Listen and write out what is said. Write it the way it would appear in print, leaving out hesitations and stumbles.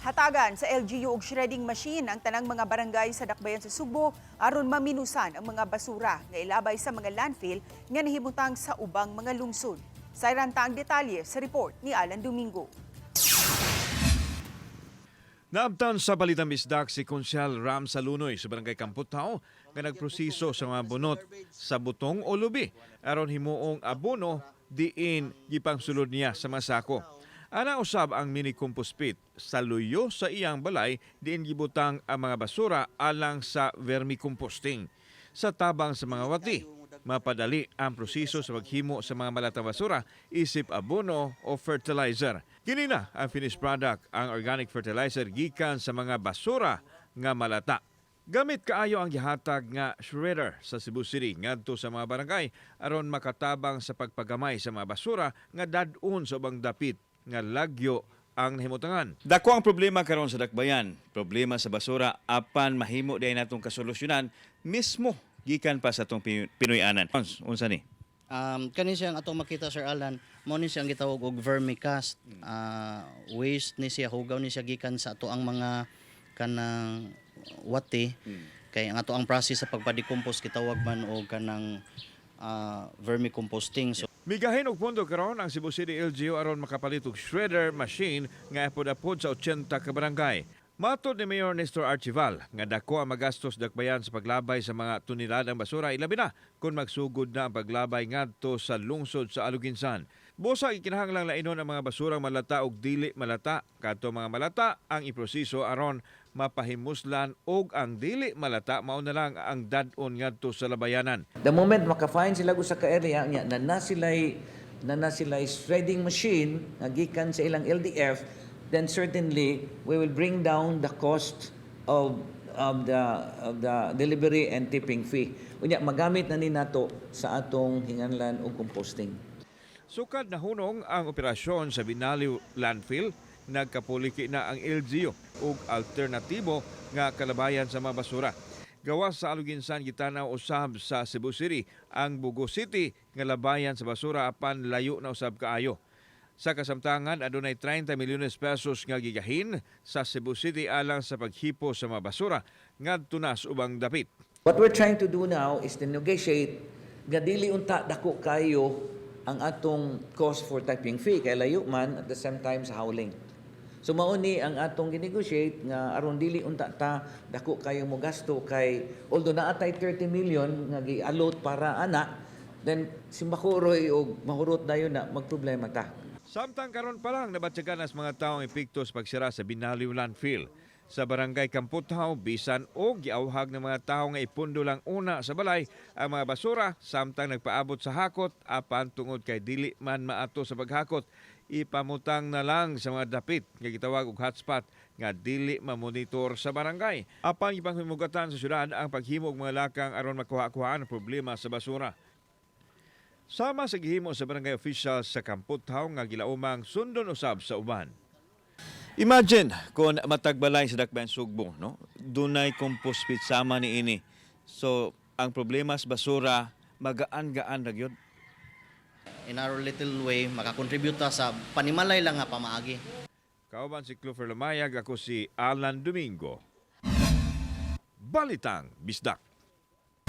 Hatagan sa LGU og shredding machine ang tanang mga barangay sa Dakbayan sa Sugbo aron maminusan ang mga basura nga ilabay sa mga landfill nga nahimutang sa ubang mga lungsod. Sayran ta ang detalye sa report ni Alan Domingo. Naabtan sa Balitang Bisdak si Konsyal Ram Salunoy sa Barangay Kamputhaw nga nagproseso sa mga bunot sa butong o lubi aron himuong abono diin gipangsulod niya sa mga sako. Ana usab ang mini compost pit sa luyo sa iyang balay diin gibutang ang mga basura alang sa vermicomposting. Sa tabang sa mga wati, mapadali ang proseso sa paghimo sa mga malatang basura isip abono o fertilizer. Kini na ang finished product, ang organic fertilizer gikan sa mga basura nga malata. Gamit kaayo ang gihatag nga shredder sa Cebu City ngadto sa mga barangay aron makatabang sa pagpagamay sa mga basura nga dad-on sa ubang dapit nga lagyo ang nahimutangan. Dako ang problema karon sa Dakbayan, problema sa basura apan mahimo diay natong kasolusyonan mismo gikan pa sa atong Pinoy-anan. Unsa ni? Kani siyang atong makita, Sir Alan, mao ni siyang gitawag og vermicast. Waste ni siya, hugaw ni siya gikan sa ato ang mga kanang wati. Kay ang ato ang process sa pagpa-decompose gitawag man og kanang vermicomposting. So Migahin og pondo karon ang Cebu City LGU aron makapalit og shredder machine nga apod-apod sa 80 ka barangay. Matod ni Mayor Nestor Archival nga dako ang magastos dakbayan sa paglabay sa mga toneladang basura, ilabi na kung magsugod na ang paglabay ngadto sa lungsod sa Aluginsan. Busa gikinahanglang lainon ang mga basurang malata ug dili malata. Kadto mga malata ang iproseso aron mapahimuslan og ang dili malata mao na lang ang dad-on ngadto sa labayanan. The moment maka-find sila usa ka area nya na na sila'y shredding machine nga gikan sa ilang LDF, then certainly we will bring down the cost of the delivery and tipping fee. Unya magamit na ni nato sa atong hinganlan og composting. Sukad nahunong ang operasyon sa Binaliw Landfill, nagkapuliki na ang LGU ug alternatibo nga kalabayan sa mga basura. Gawas sa Aluginsan, gitanaw usab sa Cebu City ang Bogo City nga labayan sa basura apan layo na usab kaayo. Sa kasamtangan, adunay 30 milyones pesos nga gigahin sa Cebu City alang sa paghipo sa mga basura ngadto na sa ubang dapit. What we're trying to do now is to negotiate nga dili unta dako kayo ang atong cost for tipping fee kay layo man, at the same time sa hauling. So mao ni ang atong ginegotiate nga aron dili unta ta dako kayo mo gasto, kay although naa tay 30 million nga gi-allot para ana, then simbako roy og mahurot dayon na magproblema ta. Samtang karon pa lang, nabatyagan as mga tawo ang epekto sa pagsira sa Binaliw Landfill. Sa Barangay Kamputhaw, bisan og giawhag ng mga tawo nga ipundo lang una sa balay ang mga basura samtang nagpaabot sa hakot, apan tungod kay dili man maato sa paghakot, ipamutang na lang sa mga dapit nga gitawag og hotspot nga dili mamonitor sa barangay. Apan gipanghimugatan sa syudad ang paghimo og mga lakang aron makuha-kuhaan ang problema sa basura. Sama sa gihimo sa barangay official sa Kamputhaw nga gilaumang sundon usab sa uban. Imagine kung matag balay sa Dakbayan Sugbo, no? Dunay compost pit sama ni ini. So, ang problema sa basura magaan-gaan ra gyud. In our little way makakontribute ta sa panimalay lang nga pamaagi. Kauban si Clover Lamayag, ako si Alan Domingo. Balitang Bisdak.